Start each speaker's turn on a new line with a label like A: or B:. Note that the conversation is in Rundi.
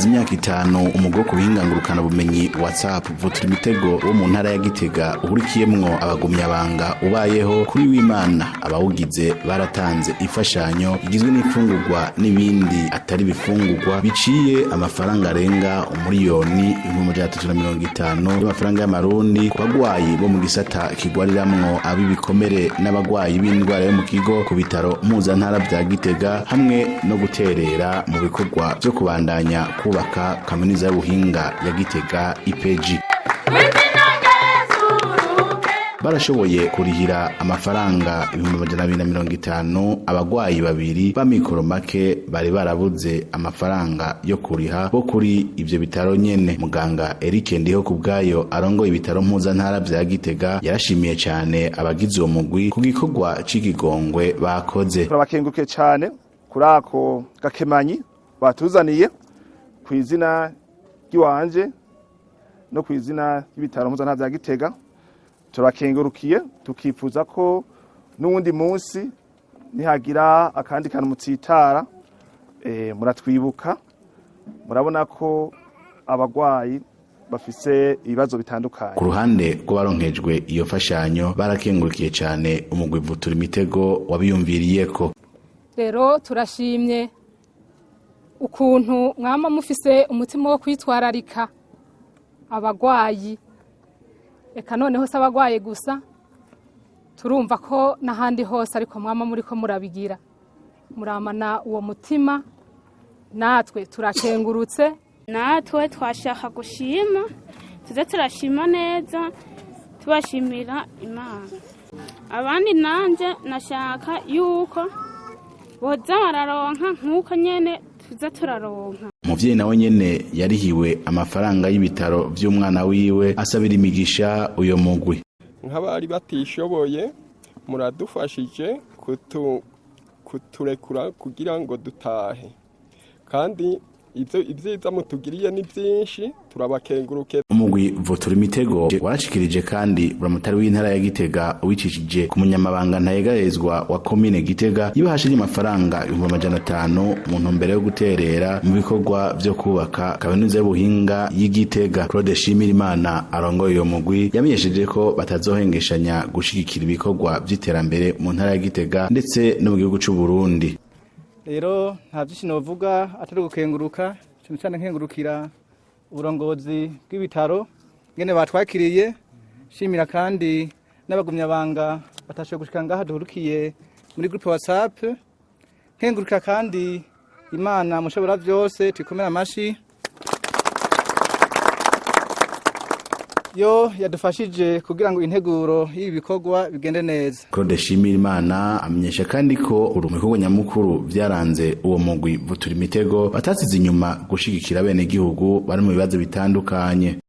A: Guhimbaza imyaka 5 umugwi wo kubihinga bumenyi WhatsApp Vutura Imitego wo mu ntara ya Gitega uhurikiyemwo abagumyabanga ubayeho, kuri w'Imana abawugize baratanze imfashanyo igizwe n'imfungurwa n'ibindi atari bifungurwa biciye amafaranga arenga 1,350,000 y'amafaranga y'amarundi ku bagwayi bo mu gisata kigwariramwo ab'ibikomere n'abagwayi b'indwara yo mu kigo ku bitaro mpuzantara vya Gitega, hamwe no guterera mu bikorwa vyo kubandanya kubaka Kaminuza y'Ubuhinga ya Gitega, IPG. Barashoboye kurihira amafaranga 250,000 abagwayi babiri b'amikoro make bari barabuze amafaranga yo kuriha bo kuri ivyo bitaro nyene. Muganga Eric Ndiho kubwayo arongoye ibitaro mpuzantara vya Gitega yarashimiye cane abagize uwo mugwi ku gikorwa c'ikigongwe bakoze.
B: Turabakengurukiye cyane kuri ako gakemanyi batuzaniye ku izina ry'iwanje no ku izina ry'ibitaro mpuzantara vya Gitega. Turakengurukiye, tukifuza ko n'uwundi munsi nihagira akandi kantu mutsitara, muratwibuka. Murabona ko abagwayi bafise ibibazo bitandukanye.
A: Ku ruhande rw'abaronkejwe iyo mfashanyo, barakengurukiye cyane umugwi Vutura Imitego wabiyumviriyeko.
C: Rero turashimye ukuntu mwama mufise umutima wo kwitwararika abagwayi. Reka noneho si abagwaye gusa, turumva ko n'ahandi hose ariko mwama muri ko murabigira, muramana uwo mutima, natwe turakengurutse.
D: Natwe twashaka gushima, tuze turashima neza, tubashimira Imana. Abandi nanjye nashaka yuko boza bararonka nk'uko nyene tuza turaronka.
A: Umuvyeyi nawe nyene yarihiwe amafaranga y'ibitaro vy'umwana wiwe asabira imigisha uyo mugwi.
E: Nk'abari batishoboye, muradufashije kuturekura kugira ngo dutahe, kandi ibyo ibyiza mutugiriye ni byinshi, turabakenguruke.
A: Umugwi Vutura Imitego warashikirije kandi buramatari w'intara ya Gitega wicishije ku munyamabanga ntayegarezwa wa komine Gitega ibahasha ry'amafaranga 500,000 mu ntumbero yo guterera mu bikorwa vyo kubaka Kaminuza y'Ubuhinga y'Igitega. Claude Shimirimana arongoye uyo mugwi yamenyesheje ko batazohengeshanya gushigikira ibikorwa vy'iterambere mu ntara ya Gitega ndetse no mu gihugu c'u Burundi.
F: Rero nta byinshi novuga atari gukenguruka, cyane cyane nkengurukira uburongozi bw'ibitaro ngene batwakiriye, shimira kandi n'abagumyabanga batashoboye gushika ngaha duhurukiye muri groupe WhatsApp, nkengurukira kandi Imana mushobora byose, tukomera amashi yo yadufashije kugira ngo integuro y'ibi bikorwa bigende neza.
A: Claude Shimirimana amenyesha kandi ko urumikorwa nyamukuru vyaranze uwo mugwi Vutura Imitego batasize inyuma gushigikira bene gihugu bari mu bibazo bitandukanye.